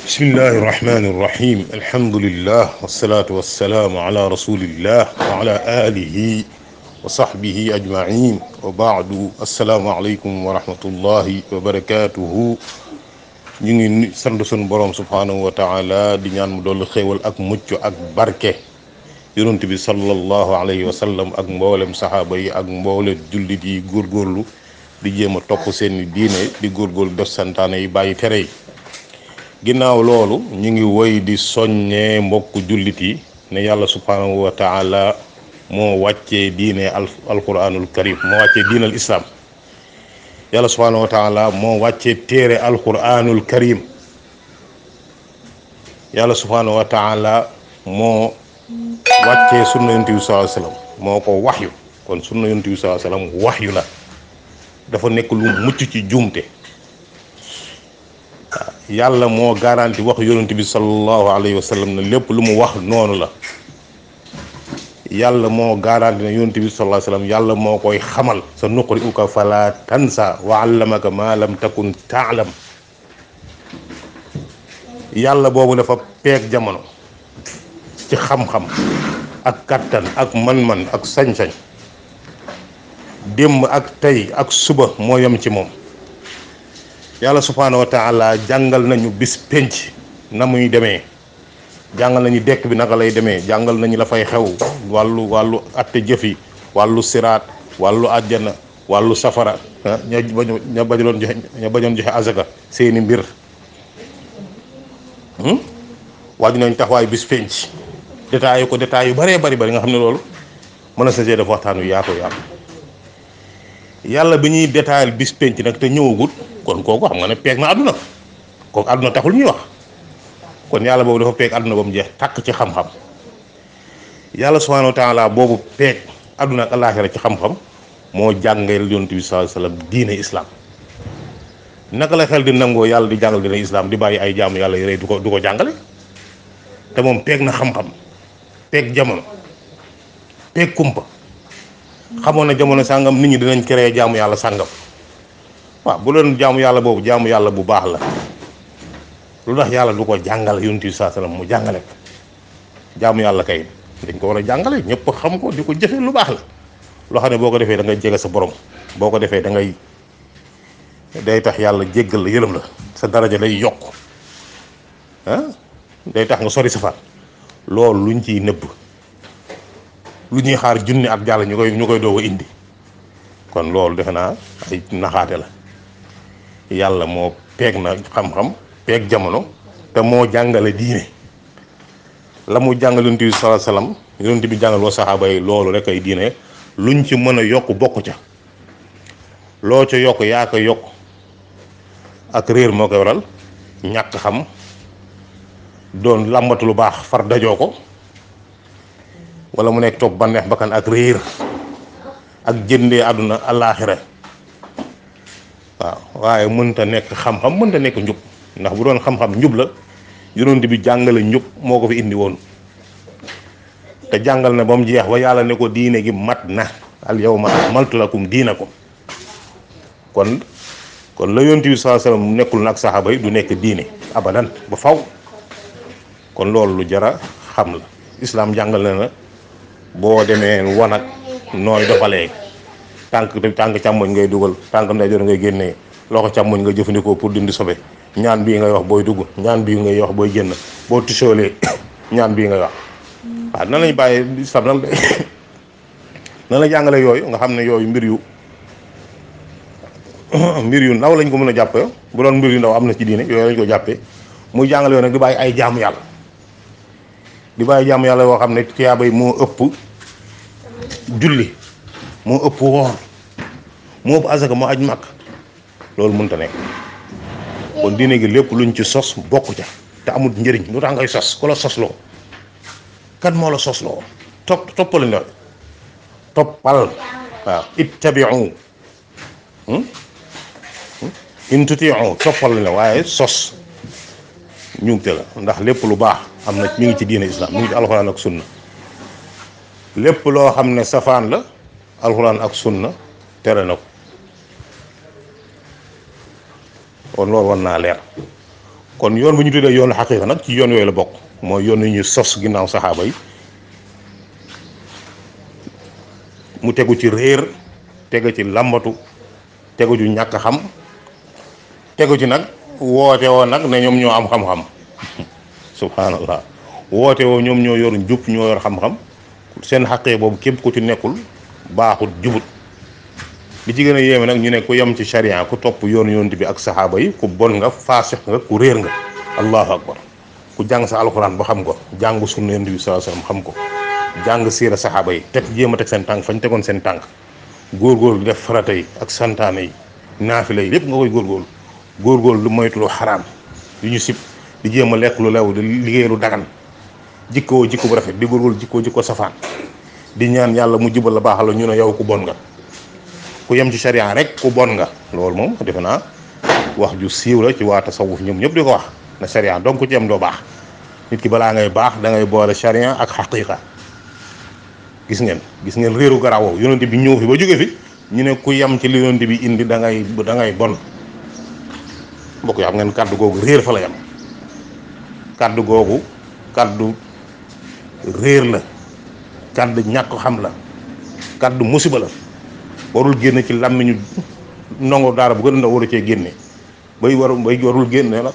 bismillahi irrahmani irrahim alhamdulillah wasalaatu wassalaamu ala rasulillah wa ala alihi wa sahbihi ajmain wa baadu assalaamu aleykum wa rahmatullahi wa barakatuhu. ñu ngi sant sunu boroom subhaanahu wa taala di ñaan mu dolli xéewal ak mucc ak barke yonent bi sallallahu alayhi wa sallam ak mboolem saxaaba yi ak mboolem jullit yi góorgóorlu di jéem a topp seen diine di góorgóorlu def santaane yi bàyyi tere yi. ginnaaw loolu ñu ngi woy di soññee mbokk jullit yi ne yàlla subhaanahu wa taala moo wàccee diine alquranul karim moo wàccee diinal islam. yàlla subhaanahu wa taala moo wàccee téere alquranul karim. yàlla subhaanahu wa taala moo wàccee sunna yonent bi sallallahu alayhi wasallam moo ko waxyu. kon sunna yonent bi sallallahu alayhi wasallam waxyu la, dafa nekk lu mucc ci juumte. yàlla moo garanti wax yonent bi sallallahu alayhi wa sallam ne lépp lu mu wax noonu la. yàlla moo garanti ne yonent bi sallallahu alayhi wa sallam yàlla moo koy xamal sa nuqri'uka fala tansa wa 'allamaka ma lam takun ta'lam. yàlla boobu dafa peeg jamono ci xam-xam ak kattan ak man-man ak sañ-sañ. démb ak tey ak suba moo yem ci moom. yàlla subhaanahu wa taala jàngal nañu bis penc na muy demee, jàngal nañu dekk bi naka lay demee, jàngal nañu la fay xew, wàllu atte jëf yi, wàllu siraat, wàllu àjjana, wàllu safara, ña bañoon joxe azaka seeni mbir. waaju nañ taxawaay bis penc détaillé ko détail yu bëree bari nga xam ne loolu mën a sa def waxtaan wi yaatu. yàlla bi ñuy détaillé bis penc nag te ñëwagut, kon kooku xam nga ne peeg na àdduna, kooku àdduna taxul ñuy wax. kon yàlla boobu dafa peeg àdduna ba mu jeex tàkk ci xam-xam. yàlla subhaanahu wa taala boobu peeg àdduna ak alaaxira ci xam-xam moo jàngeel yonent bi sallallahu alayhi wasallam diine islam. naka la xel di nangoo yàlla di jàngal diine islam di bàyyi ay jaamu yàlla yu rëy du ko jàngale. te moom peeg na xam-xam, peeg jamono, peeg kumpa. xamoon na jamono sàngam nit ñi dinañ créer jaamu yàlla sàngam. waaw bu doon jaamu yàlla boobu jaamu yàlla bu baax la, lu tax yàlla du ko jàngale yonent bi sallallahu alayhi wasallam mu jàngale ko. jaamu yàlla kay dañ ko war a jàngale ñëpp xam ko di ko jëfe lu baax la. loo xam ne boo ko defee da ngay jege sa borom, boo ko defee day tax yàlla jéggal la, yërëm la, sa daraja day yokk day tax nga sori safar. loolu luñ ciy nëbb, lu ñuy xaar junni ak jàll ñu koy doog a indi. kon loolu defe naa ay naxaate la. yàlla moo peeg na xam-xam, peeg jamono, te moo jàngale diine. la mu jàngal yonent bi sallallahu alayhi wasallam yonent bi jàngal wa saxaaba yi loolu rek ay diine. luñ ci mën a yokk bokk ca, loo ca yokk yaa ko yokk. ak réer moo koy waral, ñàkk xam, doon làmbatu lu baax far dajoo ko, wala mu nekk topp bànneex bakkan ak réer ak jëndee àdduna alaaxira. waaw waaye mënta nekk xam-xam, mënta nekk njub. ndax bu doon xam-xam njub la, yonent bi jàngale njub moo ko fi indi woon. te jàngal na ba mu jeex ba yàlla ne ko diine gi mat na, al yawma akmaltu lakum diinakum. kon la yonent bi sallallahu alayhi wasallam nekkul nag saxaaba yi du nekk diine abadan ba faw. kon loolu lu jara xam la. islaam jàngal na boo demee wanag nooy doxalee. tànk càmmoñ ngay dugal, tànk ndeyjoor ngay génnee, loxo càmmoñ nga jëfandikoo pour dindi sobe. ñaan bii ngay wax booy dugg, ñaan bii ngay wax booy génn, boo tisoolee ñaan bii ngay wax. waaw nan lañu bàyyee islam nan la jàngale yooyu nga xam ne yooyu mbir yu ndaw lañ ko mën a jàppe. bu doon mbir yu ndaw am na ci diine yooyu lañ ko jàppee. muy jàngale yooyu nag di bàyyi ay jaamu yàlla, di bàyyi jaamu yàlla yoo xam ne tiyaaba yi moo ëpp julli, moo ëpp woor, moo ëpp asaka, moo aj màkk. loolu mënta nekk. kon diine gi lépp luñ ci sos bokk ca te amul njëriñ. lu tax ngay sos? ku la sosloo? kan moo la sosloo? toppal la toppal. waaw ittabi'u in tuti'u toppal la waaye sos ñuugte la. ndax lépp lu baax am na mi ngi ci diine islam, mi ngi ci alxuraan ak sunna. lépp loo xam ne safaan la, alxuraan ak sunna tere na ko. kon loolu war naa leer. kon yoon bu ñu tuddee yoonu xaqiiqa nag ci yoon yooyu la bokk mooy yoon yu ñu sos ginnaaw saxaaba yi mu tegu ci réer tegu ci làmbatu tegu ci ñàkk xam tegu ci nag woote woo nag ne ñoom ñoo am xam-xam subhanallah woote woo ñoom ñoo yor njub ñoo yor xam-xam seen xaqee boobu képp ku ci nekkul baaxut jubut li ci gën a yéeme nag ñu ne ku yem ci sharia ku topp yoonu yonent bi ak saxaaba yi ku bon nga faasix nga ku réer nga allahu akbar ku jàng sa alxuraan ba xam ko jàng sunna yonent bi sallallahu alayhi wasallam xam ko jàng siira saxaaba yi teg jéem a teg seen tànk fañ tegoon seen tànk góorgóorlu def farata yi ak santaane yi naafila yi lépp nga koy góorgóorlu lu moytu lu xaraam yu ñu sib di jéem a lekk lu lew di liggéey lu dagan jikkoo jikko bu rafet di góorgóorlu jikko safaan di ñaan yàlla mu jubal la baaxal la ñu ne yow ku bon nga ku yem ci sharia rek ku bon nga loolu moom defe naa wax ju siiw la ci waa tasawuf ñoom ñëpp di ko wax na sharia donc ku ci yem doo baax nit ki balaa ngay baax da ngay boole sharia ak xaqiiqa gis ngeen réeru garaawoo yonent bi ñëw fi ba jóge fi ñu ne ku yem ci li yonent bi indi da ngay bon mbokk yi xam ngeen kàddu googu réer fa la yem kàddu googu kàddu réer la kàddu ñàkk xam la kàddu musiba la warul génne ci làmmiñu ndongo daara bu gën a ndaw waru cee génne bay warul génne la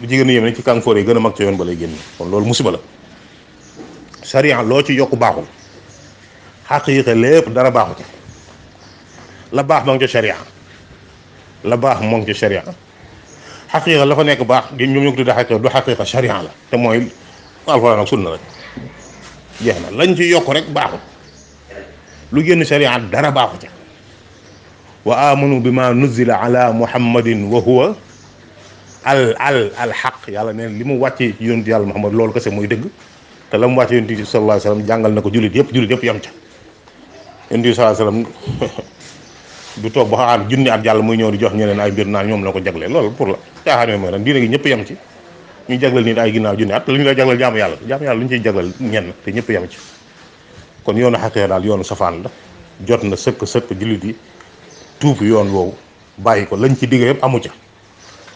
lu ci gën a yéeme ci kànfoor yi gën a mag ca yoon ba lay génne kon loolu musiba la sariya loo ci yokk baaxul xaqiiqa lépp dara baaxu ci la baax moo ngi ca sariya la baax moo ngi ca sariya xaqiiqa la fa nekk baax ñoom ñoo ko tuddee xaqiiqa du xaqiiqa sariya la te mooy alxuraan ak sunna rek jeex na lañ ci yokk rek baaxul lu génn sariya dara baaxu ca wa amanu bima nuzila ala muhammadin wa huwa al xaq yàlla neen li mu wàcce yonent yàlla muhammad loolu kese mooy dëgg te la mu wàcce yonent bi sallallahu alayhi wasallam jàngal na ko jullit yëpp yam ca yonent bi sallallahu alayhi wasallam du toog ba xaar junni at yàlla muy ñëw di jox ñeneen ay mbir naan ñoom la ko jagle loolu pour la caaxaan mooy lan diine gi ñëpp yem ci ñu jagleel nit ay ginnaaw junni at lu ñu la jagleel jaamu yàlla lu ñu ciy jagleel ñenn te ñëpp yem ci kon yoonu xaqee daal yoonu safaan la jot na sëkk jullit yi tuub yoon woowu bàyyi ko lañ ci digg yëpp amu ca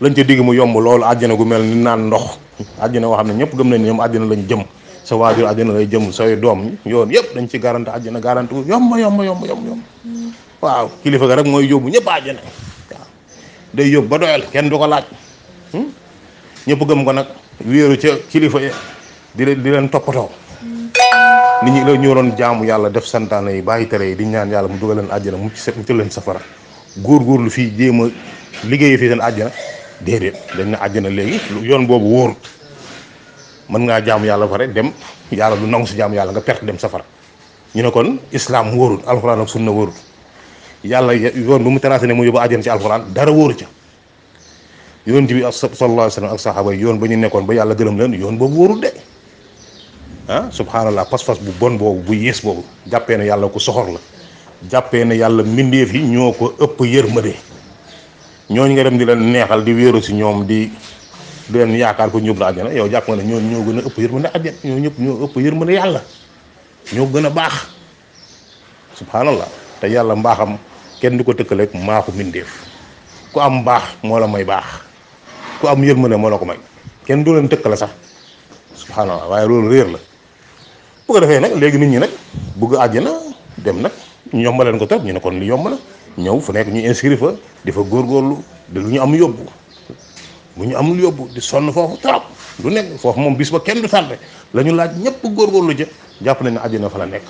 lañ ca digg mu yomb loolu àjjana gu mel ni naan ndox àjjana woo xam ne ñëpp gëm nañ ne ñoom àjjana lañ jëm sa waajur àjjana lay jëm say doom yoon yëpp dañ ci garante àjjana garante gu yomb waaw kilifa ga rek mooy yóbbu ñëpp àjjana waaw day yóbbu ba doyal kenn du ko laaj ñëpp gëm ko nag wéeru ca kilifa yi di leen toppatoo nit ñi la ñu waroon jaamu yàlla def santaane yi bàyyi tere yi di ñaan yàlla mu dugal leen àjjana mu ci leen safara góorgóorlu fii jéem a liggéey fii seen àjjana déedéet dañ na àjjana léegi yoon boobu wóorut mën ngaa jaamu yàlla pare dem yàlla du nangu si jaamu yàlla nga perte dem safara ñu ne kon islam wóorut alxuraan ak sunna wóorut yàlla yoon bu mu tracé ne mu yóbbu àjjana ci alxuraan dara wóoru ca yonent bi sallallahu alayhi wasallam ak saxaaba yi yoon ba ñu nekkoon ba yàlla gërëm leen yoon boobu wóorut de ah subhanallah pas-pas bu bon boobu bu yées boobu jàppee ne yàlla ku soxor la jàppee ne yàlla mbindeef yi ñoo ko ëpp yërmande ñooñu nga dem di leen neexal di wéeru si ñoom di leen yaakaar ko ñëpp la àjjana yow jàpp nga ne ñoo gën a ëpp yërmande àjjana ñoo ñëpp ñoo ëpp yërmande yàlla ñoo gën a baax subhanallah te yàlla mbaaxam kenn du ko tëkkaleeg mbaaxu mbindeef ku am baax moo la may baax ku am yërmande moo la ko may kenn du leen tëkkale sax subhanallah waaye loolu réer la bu ko defee nag léegi nit ñi nag bëgg àjjana dem nag ñu yombaleen ko trop ñu ne kon li yomb na ñëw fu nekk ñu inscrire fa di fa góorgóorlu di lu ñu am yóbbu bu ñu amul yóbbu di sonn foofu trop du nekk foofu moom bis ba kenn du tardé la ñu laaj ñëpp góorgóorlu ja jàpp nañ ne àjjana fa la nekk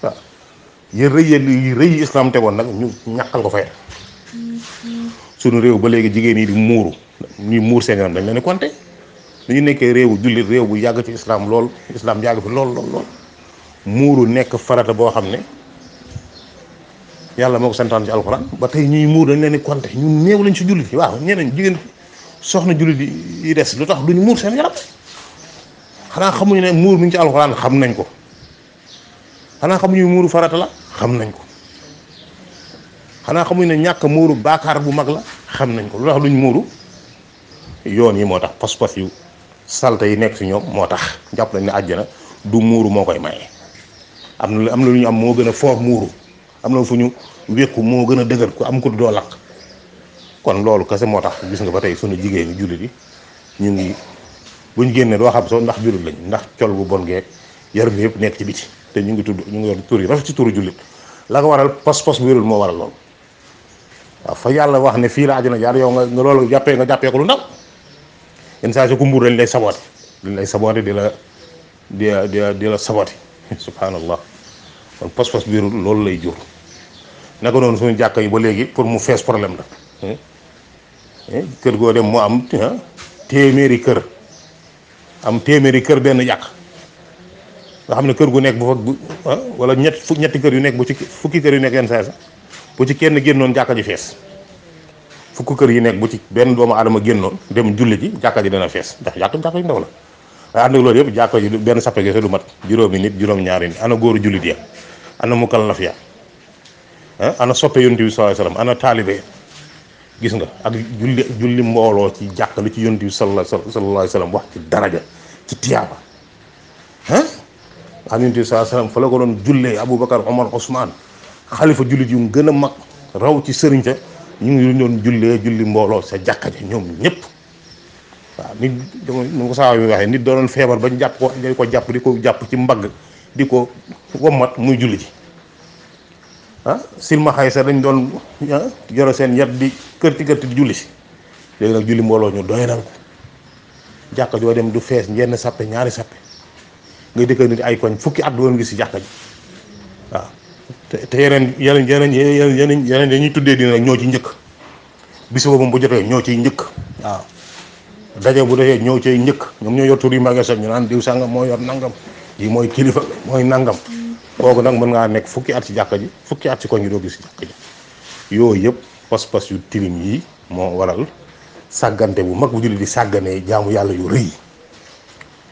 waaw yéen rëy yi islam tegoon nag ñu ñàkkal ko fay suñu réew ba léegi jigéen yi di muuru ñuy muur seen yoon dañ leen di compter lu ñu nekkee réewu jullit réew bu yàgg ci islam lool islam yàgg fi lool muuru nekk farata boo xam ne yàlla moo ko santaan ci alxuraan ba tey ñuy muur dañ leen di compter ñun néew lañ ci jullit yi waaw ñeneen jigéen soxna jullit yi des lu tax duñu muur seen yaram xanaa xamuñu ne muur mi ngi ci alxuraan xam nañ ko xanaa xamuñu muuru farata la xam nañ ko xanaa xamuñu ne ñàkk muuru baakaar bu mag la xam nañ ko lu tax duñ muuru yoon yi moo tax pas-pas yu salte yi nekk ci ñoom moo tax jàpp nañ ne àjjana du muuru moo koy maye am na lu ñu am moo gën a foor muuru am na fu ñu wékku moo gën a dëgër ku am ko doo lakk kon loolu kese moo tax gis nga ba tey sunu jigéen ñi jullit yi ñu ngi buñ génnee doo xam sax ndax jullit lañ ndax col bu bon geeg yaram yëpp nekk ci biti te ñu ngi yor tur yi rafet ci turu jullit la ko waral pas-pas bu wérul moo waral lool. waaw fa yàlla wax ne fii la àjjana jaar yow nga loolu jàppee ko lu ndaw yenn saa si ku mbuur dañ lay saboté di la saboté subhanallah. kon pas-pas biiru loolu lay jur naka noonu suñu jàkka yi ba léegi pour mu fees problème la kër goo dem mu am téeméeri kër benn jàkk nga xam ne kër gu nekk bu fa wala ñetti kër yu nekk bu ci fukki kër yu nekk yenn saa sax bu ci kenn génnoon jàkka ji fees fukki kër yi nekk bu ci benn doomu aadama génnoon dem julli ji jàkka ji dana fees ndax jàkka ji ndaw la waaye ànd ak loolu yëpp jàkka ji benn sappe gi du mat juróomi nit juróom-ñaari nit ana góoru jullit ya ana mukallaf ya ana soppe yonent bi sallallahu alayhi wasallam ana taalibe gis nga ak julli mbooloo ci jàkk li ci yonent bi sallallahu alayhi wasallam wax ci daraja ci tiyaaba xam yonent bi sallallahu alayhi wasallam fa la ko doon jullee Aboubacar Omar Ousmane xalifa jullit yu gën a mag raw ci sëriñ ca ñu ngi doon julli mbooloo sa jàkka ja ñoom ñëpp waaw nit nu ko saa mi waxee nit doon feebar bañ jàpp ko di ko jàpp ci mbagg di ko wommat muy julli ji silmaxay sa dañ doon yore seen yat di kërti di julli si léegi nag julli mbooloo ñu doy dal ko jàkka joo dem du fees ñenn sappe ñaari sappe ngay dëkk nit ay koñ fukki at doon gis si jàkka ji waaw te yeneen dañuy tuddee dina ñoo ci njëkk bis boobu bu jotee ñoo ciy njëkk waaw daje bu defee ñoo ciy njëkk ñoom ñoo yor tur yi magasin ñu naan diw sàngam moo yor nangam yi mooy kilifa mooy nangam kooku nag mën ngaa nekk fukki at ci jàkka ji fukki at ci koñ yi doo gis ci jàkka ji yooyu yëpp pas-pas yu tilim yi moo waral sàggante bu mag bu julli di sàgganee jaamu yàlla yu rëy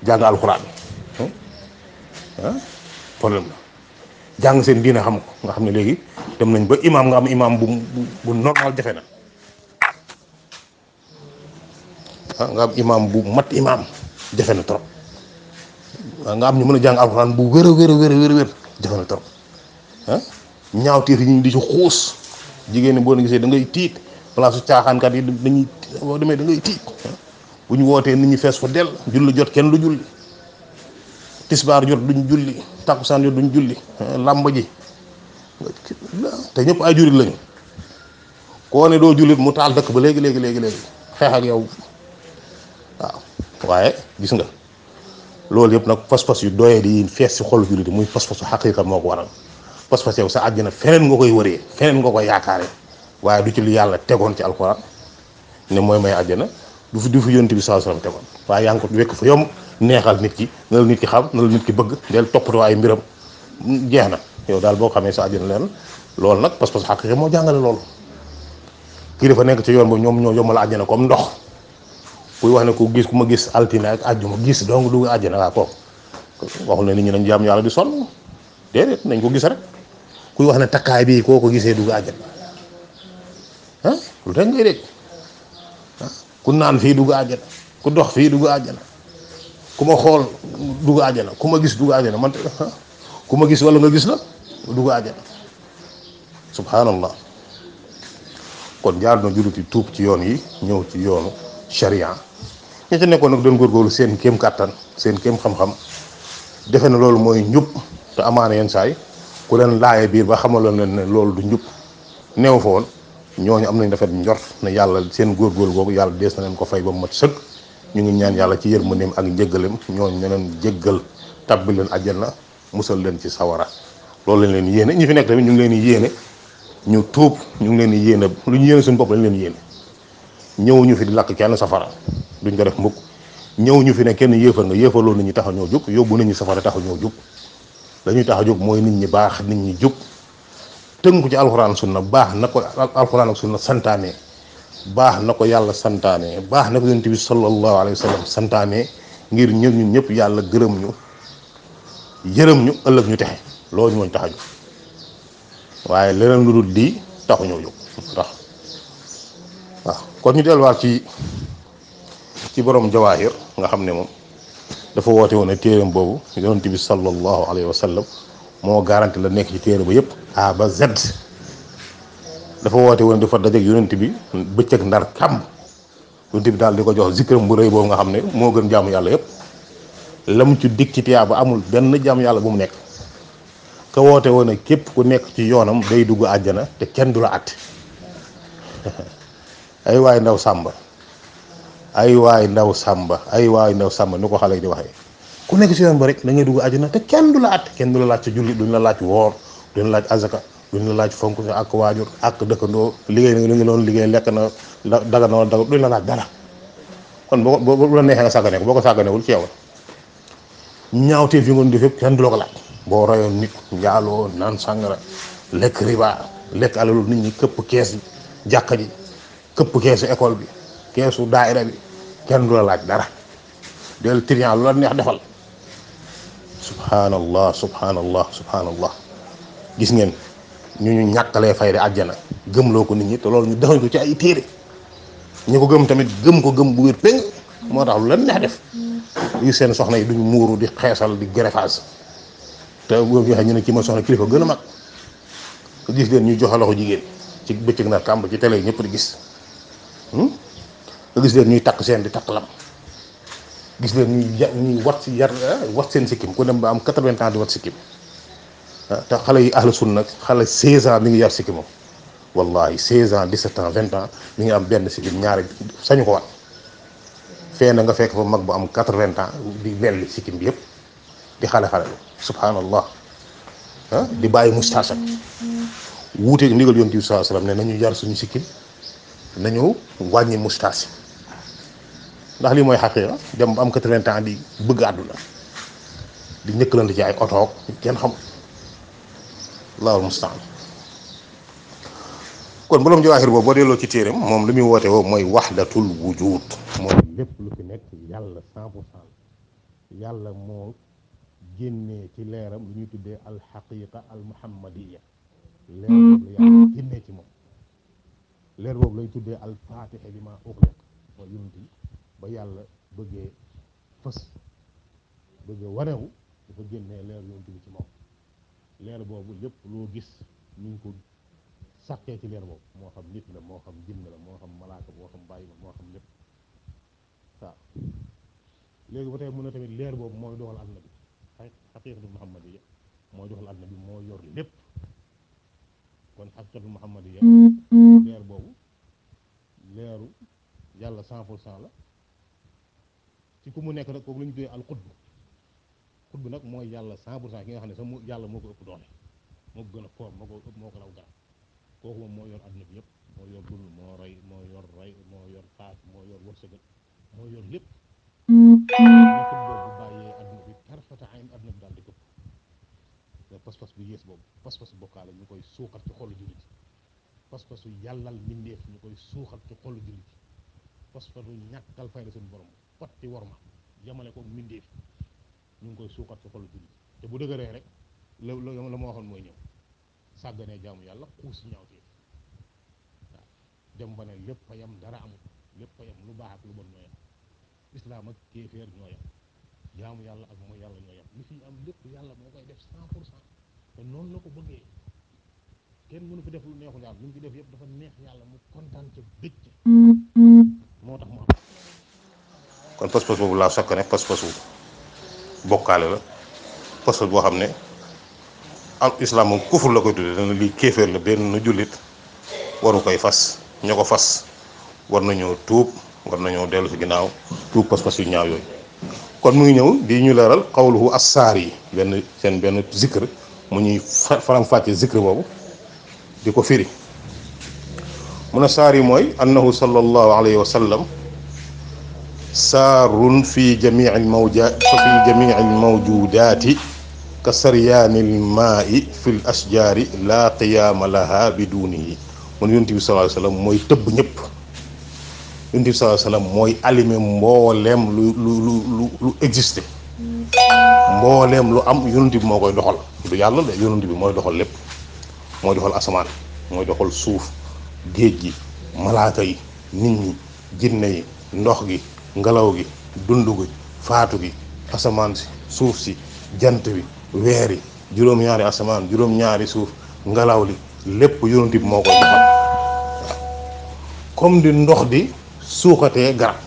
jàng alxuraan problème la jàng seen diina xam ko nga xam ne léegi dem nañ ba imaam nga am imaam bu normal jafe na nga am imaam bu mat imaam jafe na trop nga am ñu mën a jàng alxuraan bu wér jafe na trop ñaawteef yi ñu di ci xuus jigéen ñi boo gisee da ngay tiit place su caaxaankat yi dañuy boo demee da ngay tiit bu ñu wootee nit ñi fees fa dell julli jot kenn du julli tisbaar jot duñ julli takkusaan jot duñ julli làmb ji te ñëpp ay jullit lañu koo ne doo jullit mu taal dëkk ba léegi xeex ak yow waaw waaye gis nga loolu yëpp nag pas-pas yu doyee di fees si xolu jullit muy pas-pasu xaqiiqa moo ko waral pas-pas yow sa àjjana feneen nga koy wëree feneen nga koy yaakaare waaye du ci li yàlla tegoon ci alxuraan ne mooy may àjjana du fi yonent bi sallallahu alayhi wasallam tegoon waaye yaa ngi ko wekk fa yomb neexal nit ki na la nit ki xam na la nit ki bëgg del toppatoo ay mbiram jeex na yow daal boo xamee sa àjjana leen loolu nag pas-pasu xaqiiqa moo jàngale loolu kii dafa nekk ci yoon ba ñoom ñoo yombal àjjana comme ndox kuy wax ne ku ma gis altine ak àjjuma gis donc dugg àjjana waa kooku waxul ne nit ñi nañ jaam yàlla di sonn déedéet nañ ko gis rek kuy wax ne takkaay bii koo ko gisee dugg àjjana lu tax ngay dégg ku naan fii dugg àjjana ku dox fii dugg àjjana ku ma xool dugg àjjana ku ma gis dugg àjjana man ku ma gis wala nga gis la dugg àjjana subhanallah. kon jaar na jullit yi tuub ci yoon yi ñëw ci yoonu sharia ña ca nekkoon nag doon góorgóorlu seen kéem kàttan seen kéem xam-xam defe na loolu mooy njub te amaana yenn saay ku leen laaye biir ba xamaloon leen ne loolu du njub neew fa woon ñooñu am nañ rafet njort ne yàlla seen góorgóorlu googu yàlla dees na leen ko fay ba mu mat sëkk ñu ngi ñaan yàlla ci yërmandeem ak njéggalem ñooñu ne leen jéggal tabbi leen àjjana musal leen ci sawara loolu lañ leen yéene ñi fi nekk tamit ñu ngi leen di yéene ñu tuub ñu ngi leen di yéene lu ñu yéene suñu bopp lañ leen yéene ñëwuñu fi di lakk kenn safara duñ ko def mbukk ñëwuñu fi ne kenn yéefar nga yéefarloo nit ñi tax a ñoo jóg yóbbu nit ñi safara tax a ñoo jóg dañuy tax a jóg mooy nit ñi baax nit ñi jóg tënku ci alxuraan sunna baax na ko alxuraan ak sunna santaane baax na ko yàlla santaane baax na ko yonent bi sallallahu alayhi wa sallam santaane ngir ñun ñëpp yàlla gërëm ñu yërëm ñu ëllëg ñu texe loolu mooñ tax a jóg waaye leneen lu dul lii taxu ñoo jóg tax waaw kon ñu delluwaat ci borom jawaahir nga xam ne moom dafa woote woon ne téeram boobu yonent bi sallallahu alayhi wa sallam moo garanti la nekk ci téere ba yëpp A ba Z dafa woote woon dafa dajeek yonent bi bëccëg ndar kàmb yonent bi daal di ko jox zikram bu rëy boobu nga xam ne moo gën jaamu yàlla yëpp lam ci dig ci tiyaa ba amul benn jaamu yàlla bu mu nekk ka woote woon ne képp ku nekk ci yoonam day dugg àjjana te kenn du la àtte ay waay ndaw sàmba ay waay ndaw sàmba ay waay ndaw sàmba ni ko xale yi di waxee ku nekk ci yoon ba rek da ngay dugg àjjana te kenn du la àtte kenn du la laaj sa julli duñ la laaj woor duñ la laaj azaka duñ la laaj fonk sa ak waajur ak dëkkandoo liggéey na li nga doon liggéey lekk na daga na daga duñ la laaj dara kon boo la neexee nga sàggane ko boo ko sàgganewul ci yow ñaawteef yi nga doon def yëpp kenn du la ko laaj boo rayoon nit njaaloo naan sàngara lekk riba lekk alalu nit ñi këpp kees jàkka ji këpp keesu école bi keesu daayira bi kenn du la laaj dara del trian lu la neex defal subhanallah subhanallah subhanallah gis ngeen ñu ñàkkalee fayda àjjana gëmloo ko nit ñi te loolu ñu defañ ko ci ay téere ñi ko gëm tamit gëm ko gëm bu wér péng moo tax lu la neex def yu seen soxna yi duñ muuru di xeesal di greffage te boo waxee ñu ne ci ma soxna kilifa gën a mag gis leen ñuy joxe loxo jigéen ci bëccëg na kàmb ci télé yi ñëpp di gis nga gis leen ñuy takk seen di takk lam gis leen ñuy wat si wat seen sikkim ku dem ba am 80 ans di wat sikkim te xale yi ahlu sunna xale 16 ans mi ngi yar sikkimam wallahi 16 ans 17 ans 20 ans mi ngi am benn sikkim ñaari sañu ko wat fee na nga fekk fa mag bu am 80 ans di belli sikkim bi yëpp di xale subhanallah di bàyyi moustache wuuteeg ndigal yonent bi sallallahu alayhi wasallam ne nañu yar suñu sikkim nañu wàññi moustache ndax lii mooy xaqiiqa dem ba am 80 ans di bëgg àdduna di ñëkkalante ci ay otoog kenn xam Allahul mustaan kon borom Jawaahir boobu boo delloo ci téeram moom li muy woote woo mooy wahdatul wujud mooy lépp lu fi nekk yàlla 100% yàlla moo génnee ci leeram lu ñuy tuddee alxaqiqa almuhammadiya leer boobu la yàlla génnee ci moom leer boobu lay tuddee alfaatiha li ma uxliq mooy yonent yi ba yàlla bëggee fës bëggee wanewu dafa génnee leer yonent bi ci moom leer boobu lépp loo gis ñu ngi ko sàkkee ci leer boobu moo xam nit la moo xam jinn la moo xam malaaka moo xam bàyyi moo xam lépp waaw léegi ba tey mun na tamit leer boobu mooy doxal àdduna bi xaqiiqatu muhammadiya mooy doxal àdduna bi moo yor lépp kon xaqiiqatu muhammadiya leer boobu leeru yàlla 100% la ci ku mu nekk nag kooku la ñu tuddee al xutb xutb nag mooy yàlla 100% ki nga xam ne sax yàlla moo ko ëpp doole moo ko gën a foor moo ko raw garab kooku moom moo yor àdduna bi yëpp moo yor dund moo yor xaas moo yor wërsëgal moo yor lépp mais xutb boobu bàyyee àdduna bi tarfata ayn àdduna bi daal di këpp mais pas-pas bu yées boobu pas-pas bokkaale ñu koy suuxat ci xolu jullit pas-pasu yàllal mbindeef ñu koy suuxat ci xolu jullit pas-pasu ñàkkal fayda suñu borom xotti worma yamale ko mbindeef ñu ngi koy suuxat ci xolu jullit te bu dëgëree rek la ma waxoon mooy ñëw sàgganee jaamu yàlla xuus si ñaawteef waaw dem ba ne lépp a yam dara amul lépp a yam lu baax ak lu bon ñoo yam islaam ak kéeféer ñoo yam jaamu yàlla ak mooy yàlla ñoo yam li fi am lépp yàlla moo koy def 100% te noonu la ko bëggee kenn mënu fi def lu neexul yàlla lu mu fi def yëpp dafa neex yàlla mu kontaan ca bëgg ca moo tax mu am kon pas-pas boobu laa sokk ne pas-pasu bokkaale la pas-pas boo xam ne al islam moom kufur la koy tuddee dana lii kéeféer la benn jullit waru koy fas ña ko fas war nañoo tuub war nañoo dellu si ginnaaw tuub pas-pas yu ñaaw yooyu kon mu ngi ñëw di ñu leeral qawluhu assaar yi benn zikr mu ñuy faram-fàcce zikr boobu di ko firi mun a saar yi mooy annahu sallallahu alayhi wa sallam saarun fi jamii almawjudaati ka saryaani lmaai fi l ashjaari laa qiyaama laha bidunihi mun yonent bi sallallahu alayhi wa sallam mooy tëbb ñëpp yonent bi sallallahu alayhi wa sallam mooy allumé mbooleem lu existé mbooleem lu am yonent bi moo koy doxal du yàlla de yonent bi mooy doxal lépp mooy doxal asamaan mooy doxal suuf géej gi malaaka yi nit ñi jinne yi ndox gi ngelaw gi dund gi faatu gi asamaan si suuf si jant bi weer yi juróom-ñaari asamaan juróom-ñaari suuf ngelaw li lépp yonent bi moo koy doxal waaw comme di ndox di suuxatee garab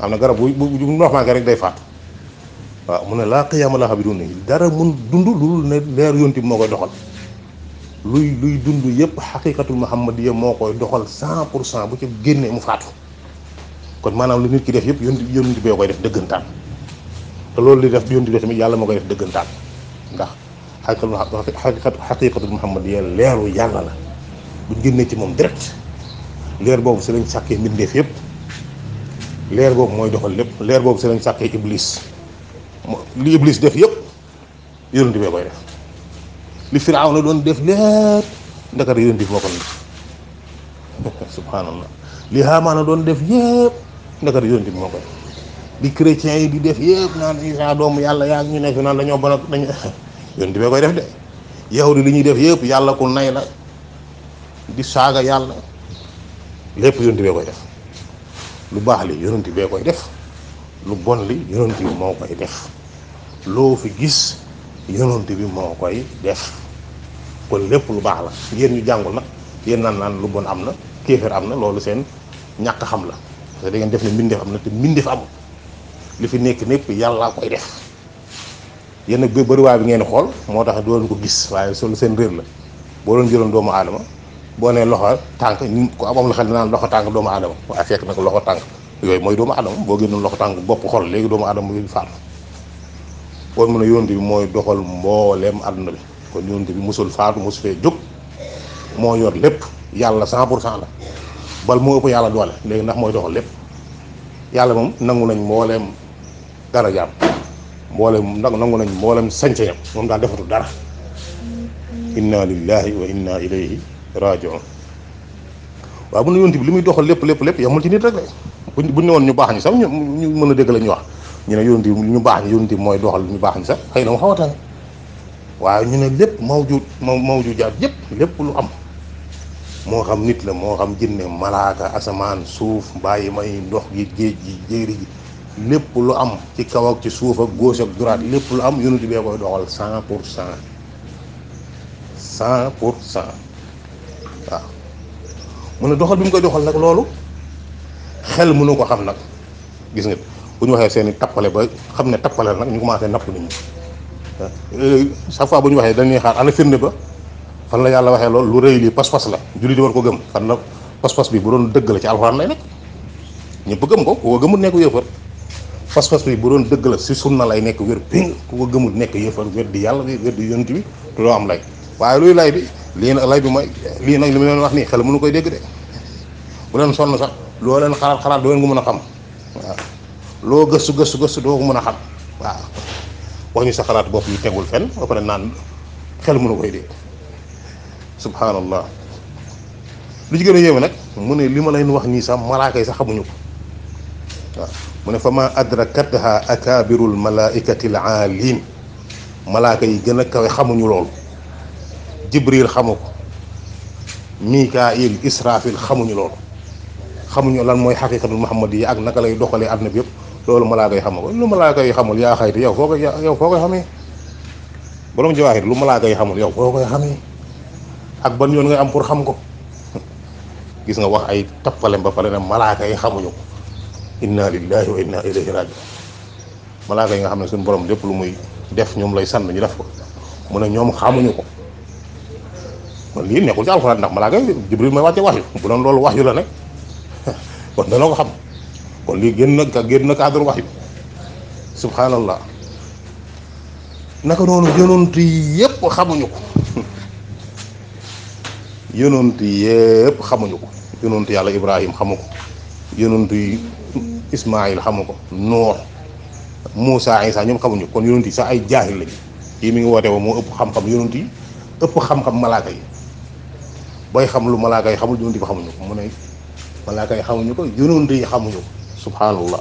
am na garab bu normal rek day faatu waaw mu ne laa qiyaama lahaa bi dun dara mun dund lu ne leer yonti bi moo koy doxal luy dund yëpp xaqiqatul muhammadiyya moo koy doxal 100% bu ci génnee mu faatu kon maanaam lu nit ki def yëpp yonti bee koy def dëggantaan te loolu li def yonti bi tamit yàlla moo koy def dëggantaan ndax xaqiqatul muhammadiyya leeru yàlla la buñ génnee ci moom direct leer boobu si lañ sàkkee mbindeef yëpp leer boobu mooy doxal lépp leer boobu si lañ sàkkee iblis li iblis def yëpp yonent bi koy def li Firawna doon def lépp ndakate yonent bi moo ko def subhanallah li Haamaana doon def yëpp ndakate yonent bi moo ko def li chrétiens yi di def yëpp naan Isaa doomu yàlla yaa ngi ñu nekk naan dañoo bon ak dañu yonent bi koy def de yahudi li ñuy def yëpp yàlla ku nay la di saaga yàlla lépp yonent bi koy def lu baax li yonent bi koy def lu bon li yonent bi moo koy def loo fi gis yonent bi moo koy def kon lépp lu baax la yéen ñu jàngul nag yéen naan lu bon am na kéefër am na loolu seen ñàkk xam la parce que da ngeen def ne mbindeef am na te mbindeef amul li fi nekk népp yàllaa koy def yéen nag bëriwaay bi ngeen xool moo tax doon ko gis waaye solu seen réer la boo doon jëloon doomu aadama boo nee loxo tànk ko amam la xel naan loxo tànk doomu aadama waaye fekk nag loxo tànk yooyu mooy doomu aadama boo génnoon loxo tànk bopp xol léegi doomu aadama muy faatu kon mu ne yonent bi mooy doxal mbooleem àdduna bi kon yonent bi musul faatu musu fee jóg moo yor lépp yàlla 100% la bal moo ëpp yàlla doole léegi ndax mooy doxal lépp yàlla moom nangu nañ mbooleem darajaam mbooleem nangu nañ mbooleem sañ-sañam moom daal defatu dara inna lillahi wa inna ilayhi raji'un waaw bu ne yonent bi li muy doxal lépp yamul ci nit rek la buñ ne woon ñu baax ñi sax ñu mën a dégg la ñuy wax ñu ne yonent bi ñu baax ñi yonent bi mooy doxal ñu baax ñi sax xëy na mu xaw a tane waaye ñu ne lépp mawjudaat yëpp lépp lu am moo xam nit la moo xam jinne malaaka asamaan suuf bàyyi may ndox gi géej gi jéeri ji lépp lu am ci kaw ak ci suuf ak gauche ak droite lépp lu am yonent bee koy doxal 100% waaw mu ne doxal bi mu koy doxal nag loolu xel mënu ko xam nag gis nga bu ñu waxee seen i tappale ba xam ne tappale nag ñu commencé napp nit ñi chaque fois bu ñu waxee dañuy xaar ana firnde ba fan la yàlla waxee loolu lu rëy lii pas-pas la jullit di war ko gëm fan la pas-pas bi bu doon dëgg la ci alxuraan lay nekk ñëpp gëm ko ku ko gëmul nekk yëfër pas-pas bi bu doon dëgg la si sunna lay nekk wér péng ku ko gëmul nekk yëfër wér di yàlla bi wér di yonent bi te doo am lay waaye luy lay bi lii nag lay bi mooy lii nag li mu leen wax nii xel mënu koy dégg de bu leen sonn sax loo leen xalaat doo leen ko mën a xam waaw loo gëstu doo ko mën a xam waaw wax ñu sa xalaat bopp yu tegul fenn ba pare naan xel mënu koy dégg subhanallah lu ci gën a yéeme nag mu ne li ma leen wax nii sax malaaka yi sax xamuñu ko waaw mu ne fa ma adrakatha akabirul malaikatil aalin malaaka yi gën a kawe xamuñu loolu jibril xamu ko mikail israfil xamuñu loolu xamuñu lan mooy xaqiqatul muhammad yi ak naka lay doxalee àdduna bi yëpp loolu malaaka yi xamu ko lu malaaka yi xamul yaa xayti yow foo koy xamee borom jawaahir lu malaaka yi xamul yow foo koy xamee ak ban yoon ngay am pour xam ko gis nga wax ay tappalem ba pare ne malaaka yi xamuñu ko inna lillahi wa inna ilayhi raji'un malaaka yi nga xam ne suñu borom lépp lu muy def ñoom lay sant ñu def ko mu ne ñoom xamuñu ko kon lii nekkul ci alxuraan ndax malaaka yi jibril may wàcce wax yu bu doon loolu wax yu la ne kon dana ko xam kon lii génn na cadre wax yu subhanallah naka noonu yonent yi yëpp xamuñu ko yonent yëpp xamuñu ko yonent yàlla ibrahim xamu ko yonent yi ismaïl xamu ko nuux Moussa Isa ñoom xamuñu kon yonent yi sax ay jaahil lañu kii mi ngi woote woo moo ëpp xam-xam yonent yi ëpp xam-xam malaaka yi booy xam lu malaaka yi xamul yonent yi xamuñu ko mu ne malaaka yi xamuñu ko yonent yi xamuñu ko subhanallah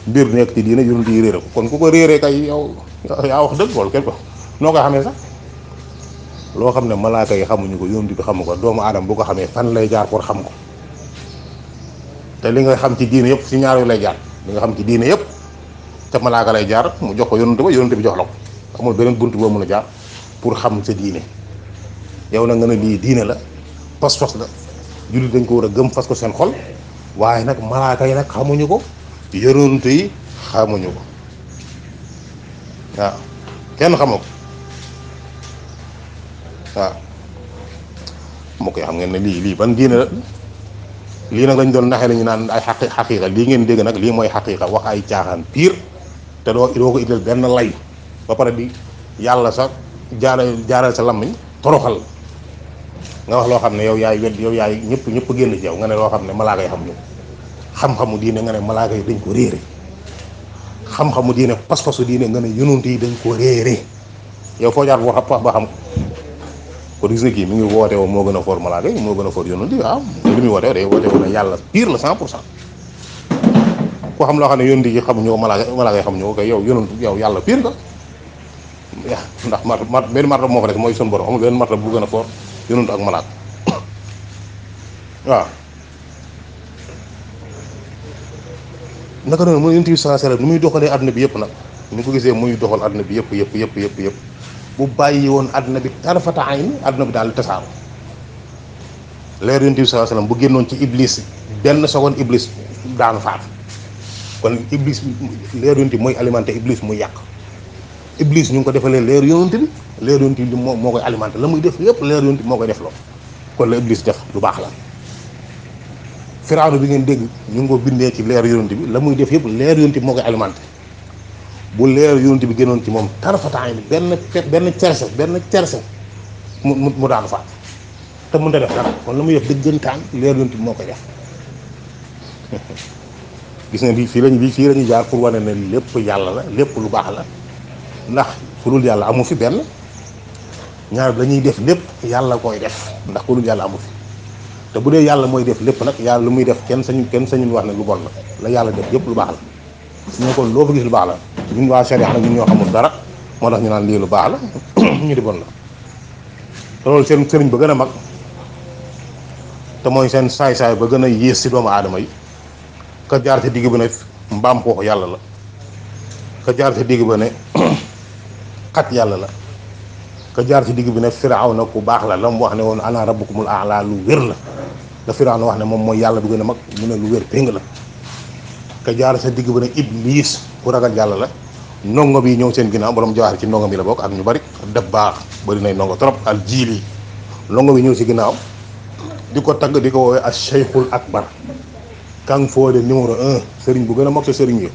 mbir nekk ci diine yonent yi réere ko kon ku ko réeree kay yow yaa wax dëgg loolu kenn ko noo koy xamee sax loo xam ne malaaka yi xamuñu ko yonent bi xamu ko doomu aadama bu ko xamee fan lay jaar pour xam ko te li nga xam ci diine yëpp ci ñaar yu lay jaar li nga xam ci diine yëpp te malaaka lay jaar mu jox ko yonent bi jox la ko amul beneen bunt boo mën a jaar pour xam sa diine yow na nga ne lii diine la pas-pas la jullit dañ ko war a gëm fas ko seen xol waaye nag malaaka yi nag xamuñu ko yonent yi xamuñu ko waaw kenn xamu ko waaw moo koy xam ngeen ne lii ban diine la lii nag lañ doon naxee lañu naan ay xaqiiqa lii ngeen dégg nag lii mooy xaqiiqa wax ay caaxaan piir te doo ko indil benn lay ba pare di yàlla sax jaaral sa lammiñ toroxal nga wax loo xam ne yow yaay wedd yow yaay ñëpp génn ci yow nga ne loo xam ne malaaka yi xam ñu xam-xamu diine nga ne malaaka yi dañ ko réere xam-xamu diine pas-pasu diine nga ne yonent yi dañ ko réere yow foo jaar wax ba xam kon gis nga kii mi ngi woote woo moo gën a for malaaka yi moo gën a for yonent yi waaw li muy woote woo day woote woo ne yàlla pire la 100% koo xam loo xam ne yonent yi xamuñu ko malaaka yi xamuñu ko kay yow yonent yow yàlla pire nga ndax benn martaba moo fa des mooy sun borom amul benn martaba bu gën a for yonent ak malaaka waaw naka noonu mooy yonent bi sallallahu alayhi wasallam ni muy doxalee àdduna bi yëpp nag ni ko gisee muy doxal àdduna bi yëpp bu bàyyi woon àdduna bi tarfata ayni àdduna bi daal di tasaaru leer yonent bi sallallahu alayhi wasallam bu génnoon ci iblis benn seconde iblis daanu faatu kon iblis leer yonent bi mooy alimenté iblis muy yàq iblis ñu ngi ko defalee leer yonent bi leer yonent bi moo koy alimenté la muy def yëpp leer yonent bi moo koy def loo kon la iblis def lu baax la Firawna bi ngeen dégg ñu ngi ko bindee ci leer yonent bi la muy def yëpp leer yonent bi moo koy alimenté bu leer yonent bi génnoon ci moom tarafataay ni benn cerse mu daanu faat te mënut a def dara kon la muy def dëggantaan leer yonent bi moo koy def gis nga fii lañu jaar pour wane ne lépp yàlla la lépp lu baax la ndax ku dul yàlla amu fi benn ñaar dañuy def lépp yàlla koy def ndax ku dul yàlla amu fi te bu dee yàlla mooy def lépp nag yàlla lu muy def kenn sañul wax ne lu bon la yàlla def yëpp lu baax la ñoo kon loo fa gis lu baax la ñun waa sharia nag ñun ñoo xamul dara moo tax ñu naan lii lu baax la ñu di bon la te loolu seen sëriñ ba gën a mag te mooy seen saay-saay ba gën a yées ci doomu aadama yi ka jaar ci digg ba ne mbaam xoox yàlla la ka jaar ci digg ba ne xat yàlla la ka jaar ci digg bi ne Firawna ku baax la mu wax ne woon ana rabbukumul a'la lu wér la Firawna wax ne moom mooy yàlla bu gën a mag mu ne lu wér péng la ka jaar sa digg ba ne Iblis ku ragal yàlla la ndongo bi ñëw seen ginnaaw borom jawaar ci ndongo bi la bokk ak ñu bari def baax bari nay ndongo trop al jiili ndongo bi ñëw ci ginnaaw di ko tagg di ko woowee as Cheikhul Akbar Kang Fodé numéro 1 sëriñ bu gën a mag sa sëriñ yi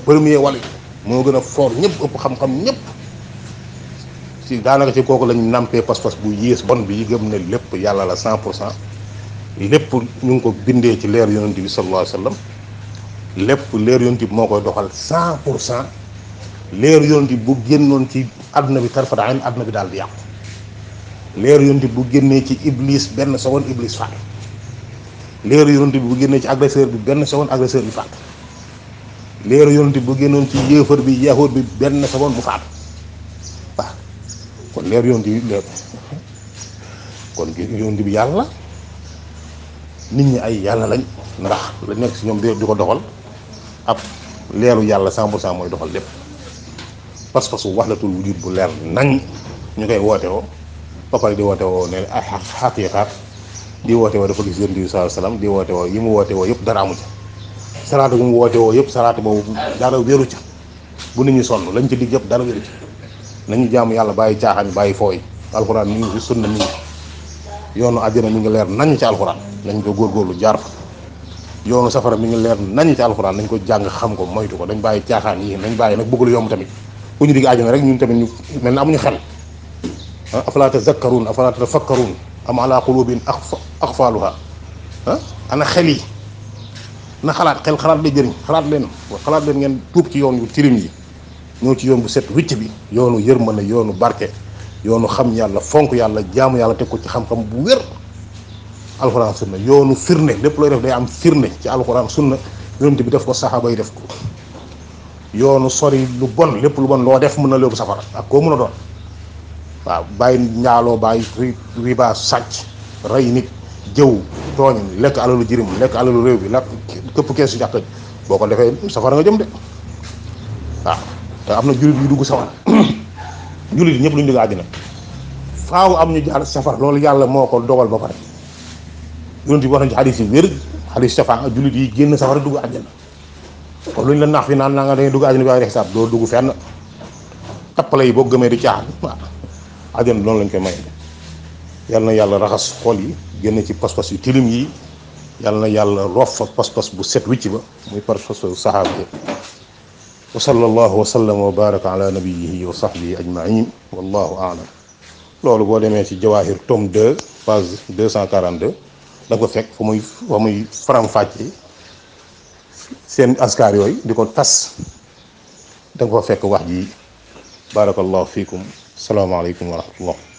premier wali moo gën a fort ñëpp ëpp xam-xam ñëpp ci daanaka ci kooku lañu nampee pas-pas bu yées bon bi gëm ne lépp yàlla la 100% lépp ñu ngi ko bindee ci leer yonent bi sallallahu alayhi wasallam lépp leer yonent bi moo koy doxal 100% leer yonent bi bu génnoon ci àdduna bi tarfata ayn àdduna bi daal di yàqu leer yonent bi bu génnee ci iblis benn seconde iblis faatu leer yonent bi bu génnee ci agresseur bi benn seconde agresseur bi faatu leer yonent bi bu génnoon ci yéefar bi yahuud bi benn seconde bu faatu waaw kon leer yonent bi leer kon yonent bi yàlla nit ñi ay yàlla lañ ndax la nekk si ñoom di ko doxal ab leeru yàlla 100% mooy doxal lépp pas-pasu wahdatul wujud bu leer nañ ñu koy woote woo ba pare di woote woo ne ay xaqiiqaat di woote woo dafa gis yonent bi sallallahu alayhi wasallam di woote woo yi mu woote woo yëpp dara amu ca salaatu bu mu woote woo yëpp salaatu boobu dara wéeru ca bu nit ñi sonn lañ ci dig yëpp dara wéeru ca nañu jaamu yàlla bàyyi caaxaan bàyyi fooy alxuraan mi ngi fi sunna mi ngi yoonu àjjana mi ngi leer nañ ci alxuraan nañ ko góorgóorlu jaar fa yoonu safara mi ngi leer nañ ci alxuraan nañ ko jàng xam ko moytu ko dañ bàyyi caaxaan yi nañ bàyyi nag bëgg lu yomb tamit ku ñu digg àjjana rek ñun tamit ñu mel na amuñu xel afalaa tazakkaruun afalaa tafakkaruun am ala qulubin aqfaaluha ana xel yi na xalaat xalaat lay jëriñ xalaat leen ngeen tuub ci yoon yu tirim yi ñëw ci yoon bu set wicc bi yoonu yërmande yoonu barke yoonu xam yàlla fonk yàlla jaamu yàlla teg ko ci xam-xam bu wér alxuraan sunna yoonu firnde lépp looy def day am firnde ci alxuraan sunna yonent bi def ko saxaaba yi def ko yoonu sori lu bon lépp lu bon loo def mën na léebu safara ak koo mën a doon waaw bàyyi njaaloo bàyyi riba sàcc rey nit jëw tooñ lekk alalu jirim lekk alalu réew bi la këpp keesu jàkk boo ko defee safara nga jëm de waaw te am na jullit yu dugg safara jullit yi ñëpp lu ñu dugg àddina faaw am ñu jaar safara loolu yàlla moo ko dogal ba pare yonent bi wax nañ ci xadiis yi wér xaalis safaa jullit yi génn safara dugg àjjana. kon lu ñu la naax fi naan naa nga dangay dugg àjjana bi waaye xisaab doo dugg fenn tappale yi boo gëmee di caaxaan waaw àjjana noonu lañ koy may. yal na yàlla raxas xol yi génn ci pas-pas yu tilim yi yal na yàlla roof fa pas-pas bu set wicc ba muy pas-pasu saxaaba yi. wa sallallahu wa sallama wa baraka ala nabiyihi wa sahbihi ajmain wallahu aalam. loolu boo demee ci Jawahir tome 2 page 242 da nga ko fekk fa muy faram-fàcce seen askar yooyu di ko tas da nga fa fekk wax ji barakallahu fiikum salaamaaleykum wa rahmatullah.